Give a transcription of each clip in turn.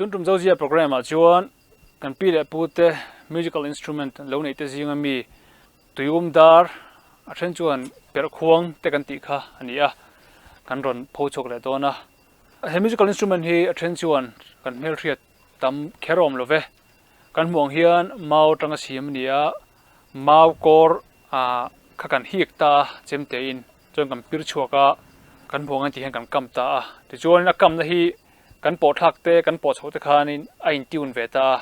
Tun tum Zozia programme ah chuan kan pi leh pu te musical instrument lo neih te zinga mi tuium dar a then chuan perh khuang te kan tih kha a ni a, kan rawn pho chhuak leh dawn a. He musical instrument hi a then chuan kan hmelhriat tam kher awm lo ve. Kan hmuh ang hian mau atanga siam a ni a, mau kawr ah kha kan hik ta a chemte in chuan kan pir chhuak a, kan hmuh ang an tih hian kan kam ta a. Tichuan a kamna hi kan pawh thlak te kan pawh chhoh te khanin a in tune ve ta a,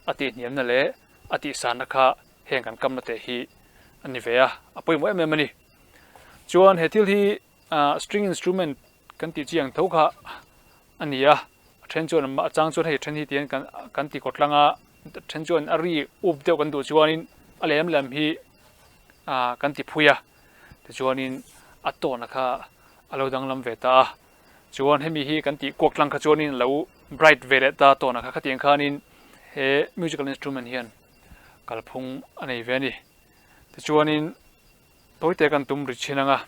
a tih hniamna leh a tih sanna kha heng kan kamna te hi a ni ve a, a pawimawh em em a ni. Chuan he thil hi ah string instrument kan tih chi ang tho kha a ni a, a then chuan a chang chuan hei then hi tihian kan kan ti kawt tlang a, a then chuan a ri up deuh kan duh chuanin a lem lem hi ah kan ti phui a, tichuanin a tawna kha a lo danglam ve ta a, chuan hemi hi kan tih kuak tlang kha chuanin a lo bright ve leh ta tawna kha khatiang khanin he musical instrument hian kalphung a nei ve a ni, tichuanin. Tawite kan tum ri thin ang a.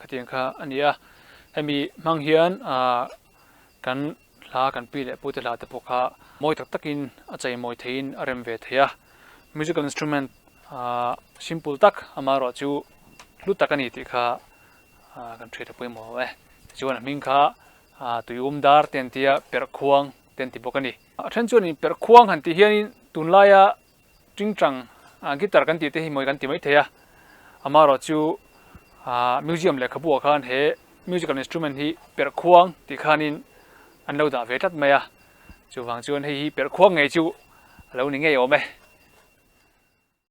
Khatiang kha a ni a, hemi hmang hian ah kan hla kan pi leh pute hla te pawh kha mawi tak takin a chei mawi theihin a rem ve thei a, musical instrument ah simple tak amaherawhchu hlu tak a ni tih kha kan hriat a pawimawh e. Tichuan a hming kha tuium dar te an tia perh khuang te an ti bawk a ni. A then chuanin perh khuang han tih hianin tunlaia tingtang guitar kan tih te hi mawi kan ti mai thei a, amaherawhchu museum lehkhabu ah khan he musical instrument hi perh khuang tih khanin an lo dah ve tlat mai a, chuvang chuan hei hi perh khuang ngei chu a lo ni ngei awm e.